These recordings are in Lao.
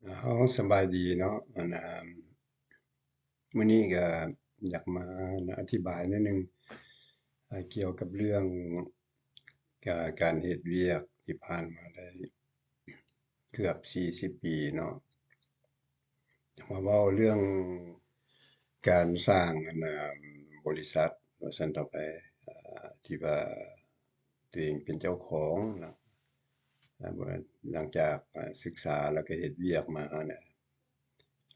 ເຮົາສະບາຍດີເນາະ ອັນ ອາ ມື້ນີ້ກໍຢາກມາອະທິບາຍໜ້ອຍໜຶ່ງ ອາ ກ່ຽວກັບເລື່ອງ ກາ ການເຮັດວຽກທີ່ຜ່ານມາໄດ້ເກືອບສີ່ສິບປີເນາະ ມາເວົ້າເລື່ອງການສ້າງ ອັນ ອາ ບໍລິສັດ ວ່າຊັ້ນເຖາະໄປ ອາ ທີ່ວ່າຕົວເອງເປັນເຈົ້າຂອງນະ ອາ ຫຼັງຈາກ ອາ ສຶກສາແລ້ວກໍເຮັດວຽກມານະ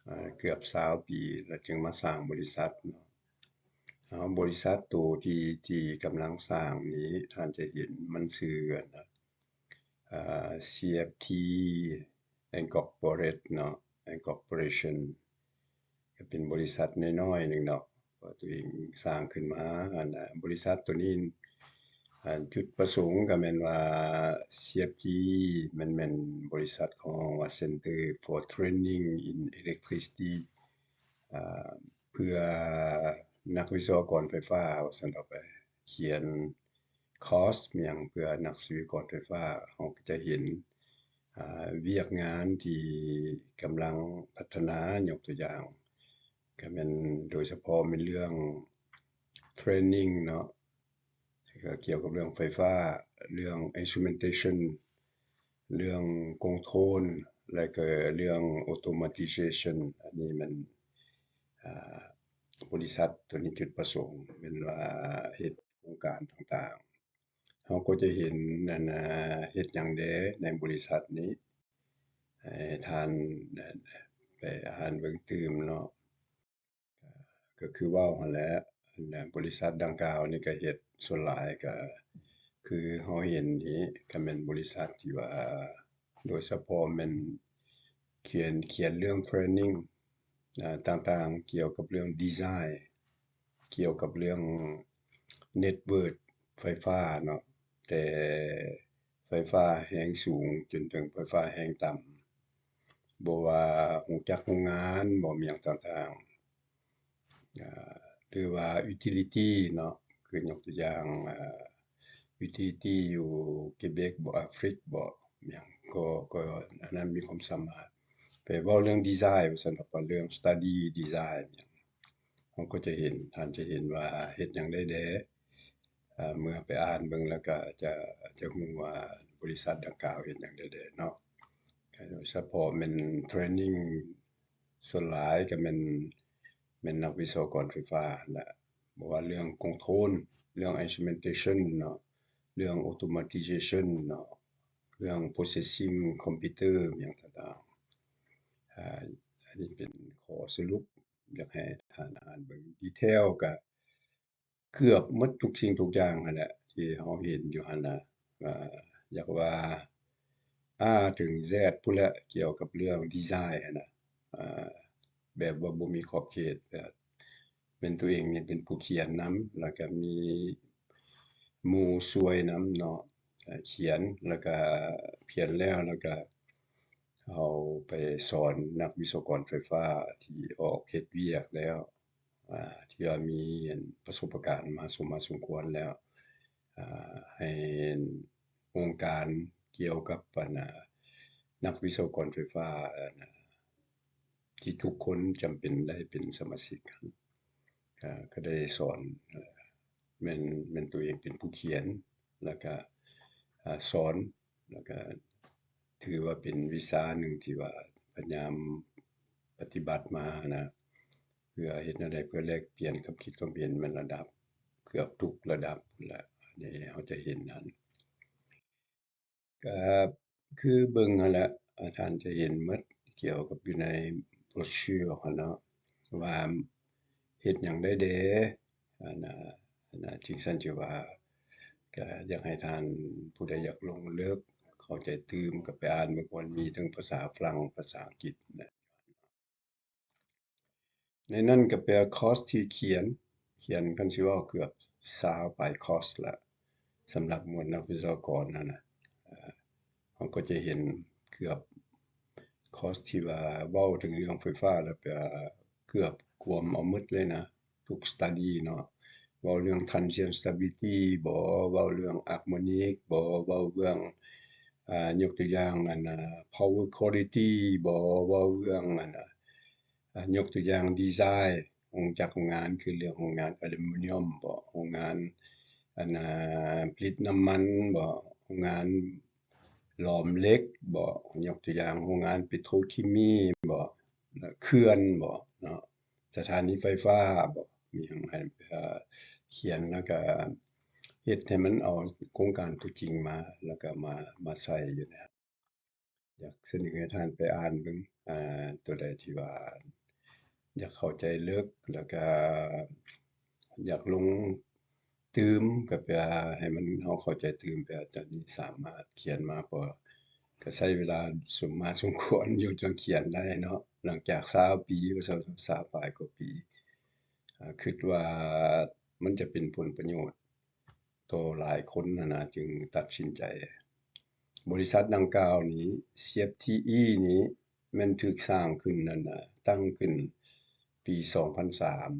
ອາ ເກືອບຊາວປີ ແລ້ວຈຶ່ງມາສ້າງບໍລິສັດເນາະ. ອາ ບໍລິສັດໂຕທີ່ ທີ່ກຳລັງສ້າງນີ້ ທ່ານຈະເຫັນມັນຊື່ ອັນ ອາ CFT Incorporate ເນາະ Incorporation ກໍເປັນບໍລິສັດນ້ອຍໆໜຶ່ງເນາະ ທີ່ຕົວເອງສ້າງຂຶ້ນມາ. ອັນ ອາ ບໍລິສັດໂຕນີ້ ອັນ ຈຸດປະສົງກໍແມ່ນວ່າ CFT ມັນແມ່ນບໍລິສັດເຂົາຮ້ອງວ່າ Center for Training in Electricity ອາ ເພື່ອນັກວິສະວະກອນໄຟຟ້າ ວ່າຊັ້ນເຖາະໄປ ຂຽນຄອສຫຍັງເພື່ອນັກວິສະວະກອນໄຟຟ້າ. ເຮົາກໍຈະເຫັນ ອາ ວຽກງານທີ່ກຳລັງພັດທະນາ ຍົກຕົວຢ່າງ ກໍແມ່ນໂດຍສະເພາະແມ່ນເລື່ອງ training ເນາະ ກໍກ່ຽວກັບເລື່ອງໄຟຟ້າ ເລື່ອງ instrumentation ເລື່ອງ control ແລະກໍເລື່ອງ automatization. ອັນນີ້ແມ່ນ ອາ ບໍລິສັດໂຕນີ້ຈຸດປະສົງແມ່ນວ່າເຮັດໂຄງການຕ່າງໆ. ເຮົາກໍຈະເຫັນ ອັນ ອາ ເຮັດຫຍັງແດ່ໃນບໍລິສັດນີ້ ໃຫ້ທ່ານໄປອ່ານເບິ່ງຕື່ມເນາະ. ກໍຄືເວົ້າຫັ້ນແຫຼະ ອັນ ບໍລິສັດດັ່ງກ່າວນີ້ກໍເຮັດ ສ່ວນຫຼາຍກໍຄືເຮົາເຫັນນີ້ ກໍແມ່ນບໍລິສັດທີ່ວ່າ ໂດຍສະເພາະແມ່ນຂຽນ ຂຽນເລື່ອງ training ອາ ຕ່າງໆ ກ່ຽວກັບເລື່ອງ design ກ່ຽວກັບເລື່ອງ network ໄຟຟ້າເນາະ ແຕ່ໄຟຟ້າແຮງສູງຈົນເຖິງໄຟຟ້າແຮງຕ່ຳ ບໍ່ວ່າໂຮງຈັກໂຮງງານບໍ ຫຍັງຕ່າງໆ ອາ ຫຼືວ່າ utility ເນາະ ຄືຍົກຕົວຢ່າງ ອາ utility ຢູ່ Quebec ບໍ Africa ບໍ ຫຍັງ ກໍ ກໍອັນນັ້ນມີຄວາມສາມາດ ໄປເວົ້າເລື່ອງ design ວ່າຊັ້ນເຖາະ ເລື່ອງ study design ຫຍັງ ເຮົາກໍຈະເຫັນ ທ່ານຈະເຫັນວ່າເຮັດຫຍັງໄດ້ແດ່ ເມື່ອໄປອ່ານເບິ່ງແລ້ວກໍຈະ ຈະຮູ້ວ່າບໍລິສັດດັ່ງກ່າວເຮັດຫຍັງໄດ້ແດ່ເນາະ. ໂດຍສະເພາະແມ່ນ training ສ່ວນຫຼາຍກໍແມ່ນ ແມ່ນນັກວິສະວະກອນໄຟຟ້າຫັ້ນແຫຼະ ບໍ່ວ່າເລື່ອງ control ເລື່ອງ instrumentation ເນາະ ເລື່ອງ automatization ເນາະ ເລື່ອງ processing computer ຫຍັງຕ່າງໆ. ອາ ອັນນີ້ເປັນຂໍ້ສະຫຼຸບ ຢາກໃຫ້ທ່ານອ່ານເບິ່ງ detail ກະເກືອບໝົດທຸກສິ່ງທຸກຢ່າງຫັ້ນແຫຼະ ທີ່ເຮົາເຫັນຢູ່ຫັ້ນນະ ອາ ຢາກວ່າ A ເຖິງ Z ພຸ້ນແຫຼະ ກ່ຽວກັບເລື່ອງ design ຫັ້ນນະ ອາ ແບບວ່າບໍ່ມີຂອບເຂດ ແບບແມ່ນຕົວເອງນີ້ເປັນຜູ້ຂຽນນຳ ແລ້ວກະມີໝູ່ຊ່ວຍນຳເນາະ ຂຽນ ແລ້ວກະຂຽນແລ້ວ ແລ້ວກະເຮົາໄປສອນນັກວິສະວະກອນໄຟຟ້າທີ່ອອກເຮັດວຽກແລ້ວ ອາ ທີ່ວ່າມີ ອັນ ປະສົບປະການມາສົມມາສົມຄວນແລ້ວ ອາ ໃຫ້ອົງການກ່ຽວກັບ ອັນ ອາ ນັກວິສະວະກອນໄຟຟ້າ ອັນ ທີ່ທຸກຄົນຈຳເປັນໄດ້ເປັນສະມາຊິກ ອາ ກໍໄດ້ສອນ ແມ່ນ ແມ່ນຕົວເອງເປັນຜູ້ຂຽນ ແລ້ວກະ ອາ ສອນ ແລ້ວກະຖືວ່າເປັນວິຊາໜຶ່ງທີ່ວ່າພະຍາຍາມປະຕິບັດມານະ ເພື່ອເຮັດແນວໃດເພື່ອແລກປ່ຽນຄຳຄິດຄຳເຫັນ ແມ່ນລະດັບເກືອບທຸກລະດັບພຸ້ນລະ ອັນນີ້ເຮົາຈະເຫັນຫັ້ນ ກະຄືເບິ່ງຫັ້ນແຫຼະ ອາ ທ່ານຈະເຫັນໝົດກ່ຽວກັບຢູ່ໃນໂບຣເຊີຫັ້ນເນາະ ວ່າເຮັດຫຍັງໄດ້ແດ່ ອັນ ອັນ ຈັ່ງຊັ້ນຊິວ່າ ກະຢາກໃຫ້ທ່ານຜູ້ໃດຢາກລົງເລິກ ເຂົ້າໃຈຕື່ມ ກະໄປອ່ານເບິ່ງກ່ອນ ມີທັງພາສາຝຣັ່ງ ພາສາອັງກິດນະ. ໃນນັ້ນກໍແປຄອສທີ່ຂຽນ ຂຽນຄັນຊິເວົ້າເກືອບຊາວປາຍຄອສລະ ສຳລັບໝວດນັກວິສະວະກອນຫັ້ນນະ ເຮົາກໍຈະເຫັນເກືອບຄອສທີ່ວ່າເວົ້າເຖິງເລື່ອງໄຟຟ້າແລ້ວ ແປເກືອບກວມເອົາໝົດເລີຍນະ ທຸກສະຕາດີ້ເນາະ ເວົ້າເລື່ອງ transient stability ບໍ ເວົ້າເລື່ອງ harmonic ບໍ ເວົ້າເລື່ອງ ອາ ຍົກຕົວຢ່າງ ອັນ ອາ power quality ບໍ ເວົ້າເລື່ອງ ອັນ ອາ ຍົກຕົວຢ່າງ design ໂຮງຈັກໂຮງງານ ຄືເລື່ອງໂຮງງານອາລູມິນຽມບໍ ໂຮງງານ ອັນ ອາ ຜະລິດນ້ຳມັນບໍ ໂຮງງານຫຼອມເຫຼັກບໍ ຍົກຕົວຢ່າງໂຮງງານເປໂຕຣເຄມີບໍ ເຂື່ອນບໍເນາະ ສະຖານີໄຟຟ້າບໍ ມີຫຍັງໃຫ້ ເອີ ຂຽນ ແລ້ວກະເຮັດໃຫ້ມັນເອົາໂຄງການຕົວຈິງມາ ແລ້ວກະມາ ມາໃສ່ຢູ່ໃນ ຢາກສະເໜີໃຫ້ທ່ານໄປອ່ານເບິ່ງ ອາ ຕົວໃດທີ່ວ່າຢາກເຂົ້າໃຈເລິກ ແລ້ວກະຢາກລົງຕື່ມ ກໍແປວ່າໃຫ້ມັນ ເຮົາເຂົ້າໃຈຕື່ມ ແປວ່າຕົວນີ້ສາມາດຂຽນມາ ເພາະກໍໃຊ້ເວລາສົມມາສົມຄວນຢູ່ ຈັ່ງຂຽນໄດ້ເນາະ ຫຼັງຈາກຊາວປີ ວ່າຊາວ ຊາວປາຍກວ່າປີ ອາ ຄິດວ່າມັນຈະເປັນຜົນປະໂຫຍດ ຕໍ່ຫຼາຍຄົນຫັ້ນນະ ຈຶ່ງຕັດສິນໃຈ. ບໍລິສັດດັ່ງກ່າວນີ້ CFTE ນີ້ ແມ່ນຖືກສ້າງຂຶ້ນນັ້ນນະ ຕັ້ງຂຶ້ນປີສອງພັນສາມ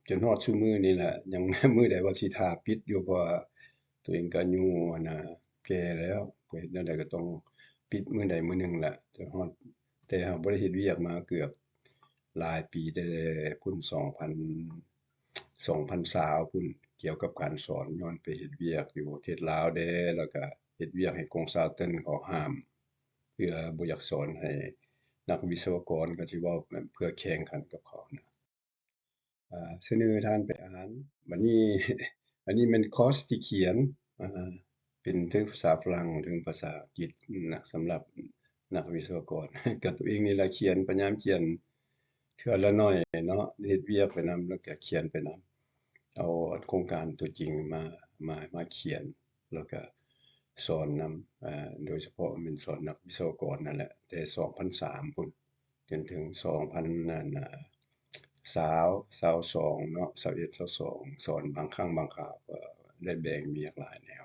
ຈົນຮອດຊຸມື້ນີ້ແຫຼະ ຍັງ ມື້ໃດວ່າຊິຖ້າປິດຢູ່ ເພາະວ່າຕົວເອງກໍອາຍຸຫັ້ນນະ ແກ່ແລ້ວ ກໍເຮັດແນວໃດກໍຕ້ອງປິດມື້ໃດມື້ໜຶ່ງແຫຼະ ຈົນຮອດ ແຕ່ເຮົາບໍ່ໄດ້ເຮັດວຽກມາເກືອບຫຼາຍປີ ແຕ່ພຸ້ນ ສອງພັນ ສອງພັນຊາວພຸ້ນ ກ່ຽວກັບການສອນ ຍ້ອນໄປເຮັດວຽກຢູ່ປະເທດລາວແດ່ ແລ້ວກະເຮັດວຽກໃຫ້ consultant ເຂົາຫ້າມ ເພື່ອບໍ່ຢາກສອນໃຫ້ນັກວິສະວະກອນ ກໍຊິເວົ້າເພື່ອແຂ່ງຂັນກັບເຂົານະ. ອາ ສະເໜີທ່ານໄປອ່ານ. ບັດນີ້ ອັນນີ້ແມ່ນຄອສທີ່ຂຽນ ອາ ເປັນເຖິງພາສາຝຣັ່ງ ເຖິງພາສາອັງກິດນະ ສຳລັບນັກວິສະວະກອນ ກໍຕົວເອງນີ້ລະຂຽນ ພະຍາຍາມຂຽນເທື່ອລະໜ້ອຍເນາະ ເຮັດວຽກໄປນຳ ແລ້ວກໍຂຽນໄປນຳ ເອົາໂຄງການຕົວຈິງມາ ມາ ມາຂຽນ ແລ້ວກໍສອນນຳ ອາ ໂດຍສະເພາະແມ່ນສອນນັກວິສະວະກອນນັ້ນແຫຼະ ແຕ່ສອງພັນສາມພຸ້ນ ຈົນເຖິງສອງພັນ ນັ້ນນະ ຊາວ ຊາວສອງເນາະ ຊາວເອັດ ຊາວສອງ ສອນບາງຄັ້ງບາງຄາວ ກໍໄດ້ແບ່ງວຽກຫຼາຍແນວ.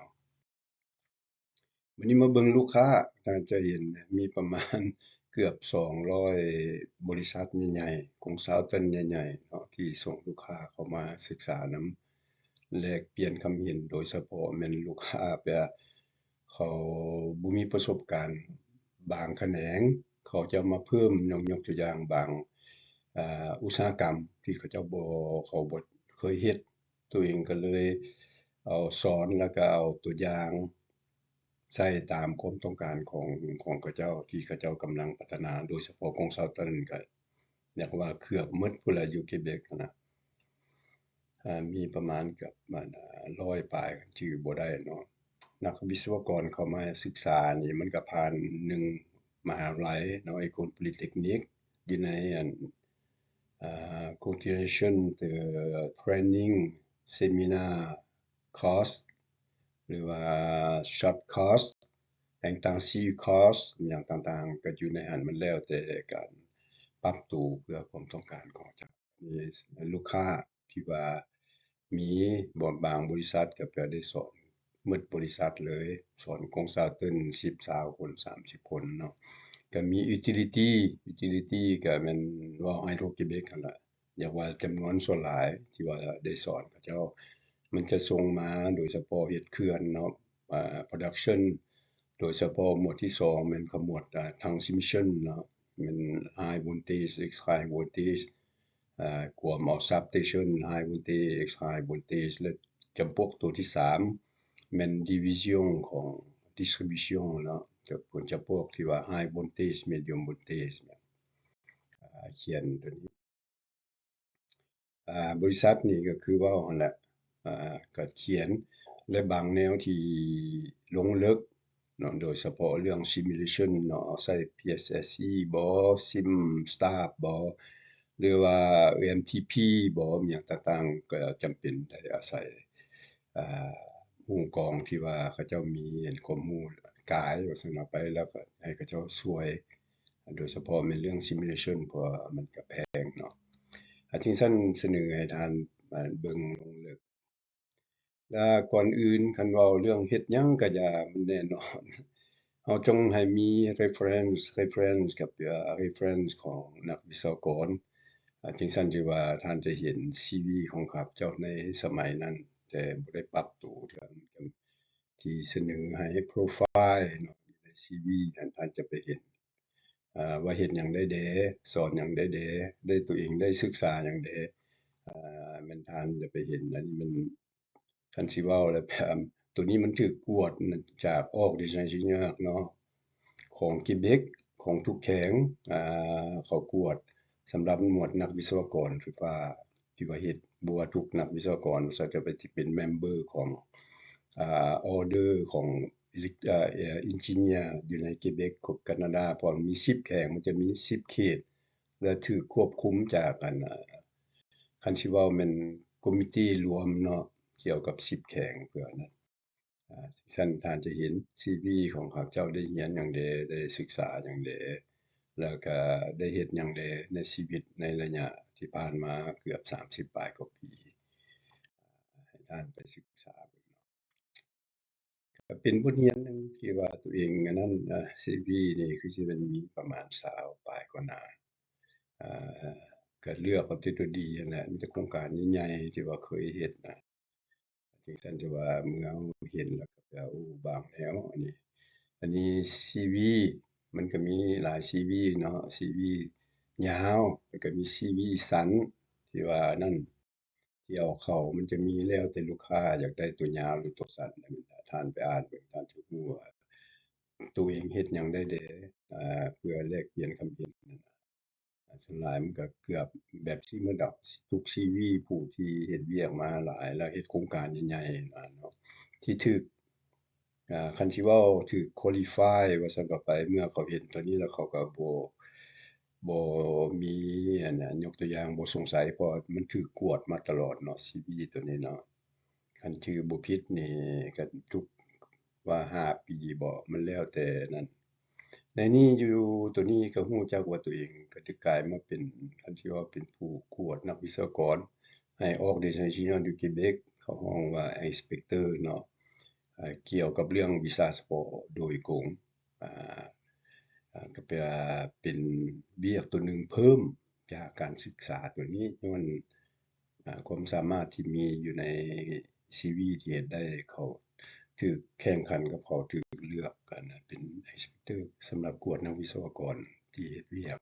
ບັດນີ້ມາເບິ່ງລູກຄ້າ ທ່ານຈະເຫັນມີປະມານເກືອບສອງຮ້ອຍບໍລິສັດໃຫຍ່ໆ consultant ໃຫຍ່ໆເນາະ ທີ່ສົ່ງລູກຄ້າເຂົ້າມາສຶກສານຳ ແລກປ່ຽນຄຳເຫັນ ໂດຍສະເພາະແມ່ນລູກຄ້າແບບ ເຂົາບໍ່ມີປະສົບການບາງຂະແໜງ ເຂົາຈະມາເພີ່ມ ຍົກ ຍົກຕົວຢ່າງບາງ ອາ ອຸດສາຫະກຳທີ່ເຂົາເຈົ້າບໍ່ ເຂົາບໍ່ເຄີຍເຮັດ ຕົວເອງກໍເລີຍເອົາສອນ ແລ້ວກໍເອົາຕົວຢ່າງໃສ່ຕາມຄວາມຕ້ອງການຂອງ ຂອງເຂົາເຈົ້າ ທີ່ເຂົາເຈົ້າກຳລັງພັດທະນາ ໂດຍສະເພາະ consultant ກໍຢາກວ່າເກືອບໝົດພຸ້ນລະ ຢູ່ເຄເບັກຫັ້ນນະ. ອາ ມີປະມານເກືອບ ອາ ຮ້ອຍປາຍ ຄັນຈື່ບໍ່ໄດ້ເນາະ ນັກວິສະວະກອນເຂົ້າມາສຶກສານີ້ ມັນກໍຜ່ານໜຶ່ງມະຫາວິທະຍາໄລເນາະ Ecole Polytechnique ຢູ່ໃນອັນ ອາ continuation training seminar course ຫຼືວ່າ short course intensive course ຫຍັງຕ່າງໆ ກໍຢູ່ໃນຫັ້ນ ມັນແລ້ວແຕ່ການປັບໂຕເພື່ອຄວາມຕ້ອງການຂອງເຈົ້າ. ລູກຄ້າທີ່ວ່າມີ ບາງບໍລິສັດກໍໄປໄດ້ສອນໝົດບໍລິສັດເລີຍ ສອນ consultant ສິບ ຊາວຄົນ ສາມສິບຄົນເນາະ ກໍມີ utility utility ກໍແມ່ນເວົ້າ Hydro-Québec ຫັ້ນລະ ຢາກວ່າຈຳນວນສ່ວນຫຼາຍທີ່ວ່າໄດ້ສອນເຂົາເຈົ້າ ມັນຈະສົ່ງມາໂດຍສະເພາະເຮັດເຂື່ອນເນາະ ອາ production ໂດຍສະເພາະໝວດທີສອງແມ່ນຂະໝວດ ອາ transmission ເນາະ ແມ່ນ high voltage, extra high voltage ອາ ກວມເອົາ substation, high voltage, extra high voltage ແລະ ຈຳພວກໂຕທີສາມແມ່ນ division ຂອງ distribution ເນາະ ຈຳພວກທີ່ວ່າ high voltage, medium voltage ອາ ຂຽນໂຕນີ້ ອາ ບໍລິສັດນີ້ກໍຄືເວົ້າຫັ້ນແຫຼະ ອາ ກໍຂຽນ ແລະ ບາງແນວທີ່ລົງເລິກເນາະ ໂດຍສະເພາະເລື່ອງ simulation ເນາະ ເອົາໃຊ້ PSSE ບໍ SimStab ບໍ ຫຼືວ່າ MTP ບໍ ຫຍັງຕ່າງໆ ກໍຈຳເປັນໄດ້ອາໄສ ອາ ໝູ່ກອງທີ່ວ່າເຂົາເຈົ້າມີອັນຄວາມຮູ້ກາຍວ່າຊັ້ນເອົາໄປ ແລ້ວກໍໃຫ້ເຂົາເຈົ້າຊ່ວຍ ໂດຍສະເພາະແມ່ນເລື່ອງ simulation ເພາະວ່າມັນກະແພງເນາະ ອາ ຈຶ່ງຊັ້ນສະເໜີໃຫ້ທ່ານ ອາ ເບິ່ງລົງເລິກ ແລະ ກ່ອນອື່ນຄັນເວົ້າເລື່ອງເຮັດຫຍັງກະຢ່າ ມັນແນ່ນອນ ເຮົາຈົ່ງໃຫ້ມີ reference reference ກັບ ເອີ reference ຂອງນັກວິສະວະກອນ ອາ ຈັ່ງຊັ້ນທີ່ວ່າທ່ານຈະເຫັນ CV ຂອງຂ້າພະເຈົ້າໃນສະໄໝນັ້ນ ແຕ່ບໍ່ໄດ້ປັບໂຕເທື່ອ ທີ່ສະເໜີໃຫ້ profile ເນາະ ໃນ CV ຊີວີຫັ້ນ ທ່ານຈະໄປເຫັນ ເອີ ວ່າເຮັດຫຍັງໄດ້ແດ່ ສອນຫຍັງໄດ້ແດ່ ໄດ້ ຕົວເອງໄດ້ສຶກສາຫຍັງແດ່ ເອີ ແມ່ນທ່ານຈະໄປເຫັນ. ອັນນີ້ມັນ ຄັນຊິເວົ້າແລ້ວ ໂຕນີ້ມັນຖືກກວດຈາກ Ordre des ingénieurs ເນາະ ຂອງເກເບັກ ຂອງທຸກແຂວງ ເຂົາກວດສຳລັບໝວດນັກວິສະວະກອນໄຟຟ້າ ທີ່ວ່າເຮັດ ບໍ່ວ່າທຸກນັກວິສະວະກອນ ວ່າຊັ້ນ ຈະໄປ ທີ່ເປັນເມັມເບີຂອງ ອາ Ordre ຂອງ ເອີ engineer ຢູ່ໃນເກເບັກ ຂອງການາດາ ເພາະມີສິບແຂວງ ມັນຈະມີສິບເຂດ ແລະ ຖືກຄວບຄຸມຈາກ ອັນ ຄັນຊິເວົ້າແມ່ນ committee ລວມເນາະ ກ່ຽວກັບສິບແຂວງ ເພື່ອນັ້ນ ອາ ຊັ້ນທ່ານຈະເຫັນຊີວີຂອງເຂົາເຈົ້າ ໄດ້ຮຽນຫຍັງແດ່ ໄດ້ສຶກສາຫຍັງແດ່ ແລ້ວກະໄດ້ເຮັດຫຍັງແດ່ໃນຊີວິດ ໃນໄລຍະທີ່ຜ່ານມາເກືອບສາມສິບປາຍກວ່າປີ ໃຫ້ທ່ານໄປສຶກສາເບິ່ງເນາະ. ກະເປັນບົດຮຽນໜຶ່ງທີ່ວ່າໂຕເອງອັນນັ້ນ ອາ ຊີວີນີ້ຄືຊິແມ່ນມີປະມານຊາວປາຍກວ່າໜ້າ ອາ ກະເລືອກເອົາແຕ່ຕົວດີຫັ້ນແຫຼະ ມີແຕ່ໂຄງການໃຫຍ່ໆ ທີ່ວ່າເຄີຍເຮັດນະ ຈັ່ງຊັ້ນ ທີ່ວ່າເມື່ອເຮົາເຫັນແລ້ວກະ ໂອ້ ບາງແນວ ອັນນີ້ ອັນນີ້ຊີວີ ມັນກະມີຫຼາຍຊີວີເນາະ ຊີວີຍາວ ແລ້ວກະມີຊີວີສັ້ນ ທີ່ວ່ານັ້ນ ທີ່ເອົາເຂົ້າ ມັນຈະມີແລ້ວແຕ່ລູກຄ້າຢາກໄດ້ຕົວຍາວ ຫຼື ຕົວສັ້ນ ທ່ານໄປອ່ານເບິ່ງ ທ່ານຈະຮູ້ວ່າໂຕເອງເຮັດຫຍັງໄດ້ແດ່ ເພື່ອແລກປ່ຽນຄຳເຫັນ. ສ່ວນຫຼາຍມັນກະເກືອບແບບຊີ້ໝົດດອກ ທຸກຊີວີ ຜູ້ທີ່ເຮັດວຽກມາຫຼາຍ ແລ້ວເຮັດໂຄງການໃຫຍ່ໆ ມາເນາະ ທີ່ຖືກ ອາ ຄັນຊິເວົ້າຖືກ qualify ວ່າຊັ້ນເຖາະ ໄປ ເມື່ອເຂົາເຫັນໂຕນີ້ແລ້ວ ເຂົາກະບໍ່ ບໍ່ມີ ອັນ ຍົກຕົວຢ່າງ ບໍ່ສົງໄສ ເພາະມັນຖືກກວດມາຕະຫຼອດເນາະ ຊີວີໂຕນີ້ເນາະ. ຄັນຈື່ບໍ່ຜິດນີ້ກະທຸກວ່າຫ້າປີບໍ ມັນແລ້ວແຕ່ນັ້ນ. ໃນນີ້ຢູ່ໂຕນີ້ກະຮູ້ຈັກວ່າໂຕເອງກະໄດ້ກາຍມາເປັນ ຄັນຊິວ່າເປັນຜູ້ກວດນັກວິສະວະກອນໃຫ້ Ordre des ingénieurs du Québec ເຂົາຮ້ອງວ່າ inspecteur ເນາະ ເອີ ກ່ຽວກັບເລື່ອງວິຊາສະເພາະໂດຍກົງ ອາ ອາ ກະແປວ່າເປັນວຽກໂຕໜຶ່ງເພີ່ມຈາກການສຶກສາໂຕນີ້ ຍ້ອນ ອາ ຄວາມສາມາດທີ່ມີຢູ່ໃນຊີວີທີ່ເຮັດໄດ້ ເຂົາຖືກແຂ່ງຂັນກັບເຂົາ ຖືກເລືອກ ອັນ ເປັນ inspecteur ສຳລັບກວດນັກວິສະວະກອນທີ່ເຮັດວຽກ.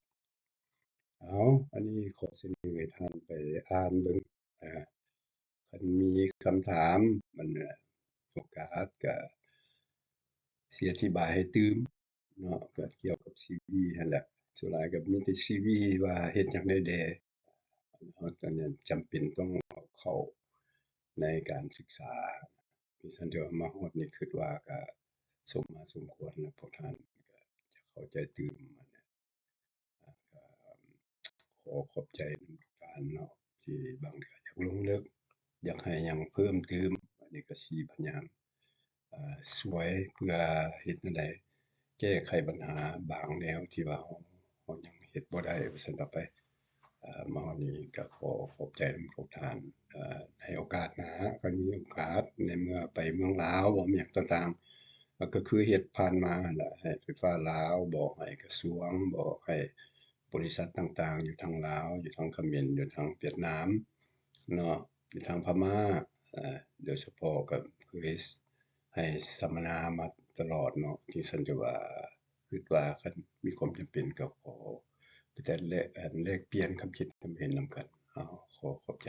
ເອົາ ອັນນີ້ຂໍສະເໜີໃຫ້ທ່ານໄປອ່ານເບິ່ງ ອາ ຄັນມີຄຳຖາມ ມັນ ໂອກາດກະຊິອະທິບາຍໃຫ້ຕື່ມເນາະ ກະກ່ຽວກັບຊີວີຫັ້ນແຫຼະ. ສ່ວນຫຼາຍກະມີແຕ່ຊີວີວ່າເຮັດຫຍັງໄດ້ແດ່ ເຮົາກະຈຳເປັນຕ້ອງເອົາເຂົ້າໃນການສຶກສາ. ມີຊັ້ນເທື່ອມາຮອດນີ້ ຄິດວ່າກະສົມມາສົມຄວນແລ້ວ ພວກທ່ານກະຈະເຂົ້າໃຈຕື່ມ ກະຂໍຂອບໃຈນຳທຸກທ່ານເນາະ ທີ່ບາງເທື່ອຢາກລົງເລິກ ຢາກໃຫ້ຫຍັງເພີ່ມຕື່ມ ອັນນີ້ກະຊິພະຍາຍາມ ອາ ຊ່ວຍເພື່ອເຮັດແນວໃດແກ້ໄຂບັນຫາບາງແນວທີ່ວ່າເຮົາ ເຮົາຍັງເຮັດບໍ່ໄດ້ ວ່າຊັ້ນເຖາະໄປ. ອາ ມາຮອດນີ້ກະຂໍຂອບໃຈນຳພວກທ່ານ ອາ ໃນໂອກາດໜ້າ ຄັນມີໂອກາດ ໃນເມື່ອໄປເມືອງລາວບໍ ແມ່ນຫຍັງຕ່າງໆ ກະຄືເຮັດຜ່ານມາຫັ້ນແຫຼະ ໃຫ້ໄຟຟ້າລາວບໍ ໃຫ້ກະຊວງບໍ ໃຫ້ບໍລິສັດຕ່າງໆ ຢູ່ທາງລາວ ຢູ່ທາງຂະເໝນ ຢູ່ທາງຫວຽດນາມເນາະ ຢູ່ທາງພະມ້າ ອາ ໂດຍສະເພາະກະເຄີຍໃຫ້ສຳມະນາມາຕະຫຼອດເນາະ ຈັ່ງຊັ້ນ ຖືວ່າ ຄິດວ່າຄັນມີຄວາມຈຳເປັນກະຂໍ ແຕ່ແລກ ອັນ ແລກປ່ຽນຄຳຄິດຄຳເຫັນນຳກັນ. ເອົາ ຂໍຂອບໃຈ.